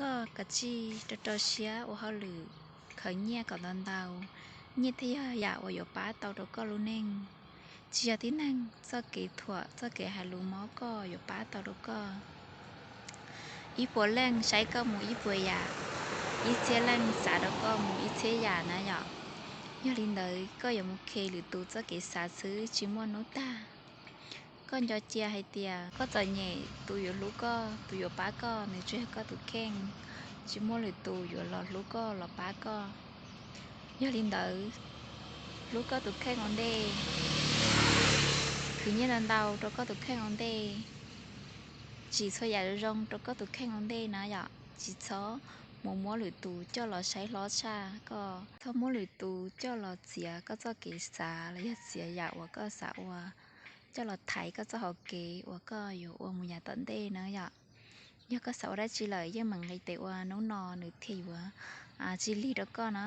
Koj kav tsij rau rau siab ua hauj lwm, khaws nyiaj kom ntau ntau. Nyiaj thiaj yog yam uas yuav pab tau rau koj lub neej, tsis yog tib neeg txoj kev thuam txoj kev hais lus mob koj yuav pab tau rau koj. Ib puas leej saib koj mus ib puas yam, ib txhiab leej xav rau koj mus ib txhiab yam na yom. Yog li ntawd koj yuav mus khe lwm tus txoj kev xav xwb, tsis muaj hnub tag. Koj nco cia hais tias koj txom nyem, tus yuav hlub koj, tus yuav pab koj nws tsuas yog koj tus kheej, tsis muaj lwm tus yuav los hlub koj los pab koj. Yog li ntawd, hlub koj tus kheej ua ntej, khwv nyiaj ntau ntau rau koj tus kheej ua ntej, tsim txhua yam zoo zoo rau koj tus kheej ua ntej na yom. Tsis txhob mus muab lwm tus coj los saib hlob tshaj koj, txhob muab lwm tus coj los txiav koj txoj kev xav los yog txiav yam uas koj xav ua, coj los thaiv koj txoj hauv kev uas koj yuav ua mus yav tom ntej na yom. Yog koj xav ua dab tsi lawm yeej meem nqis tes ua, hnub no nws thiaj yuav tsis lig rau koj na.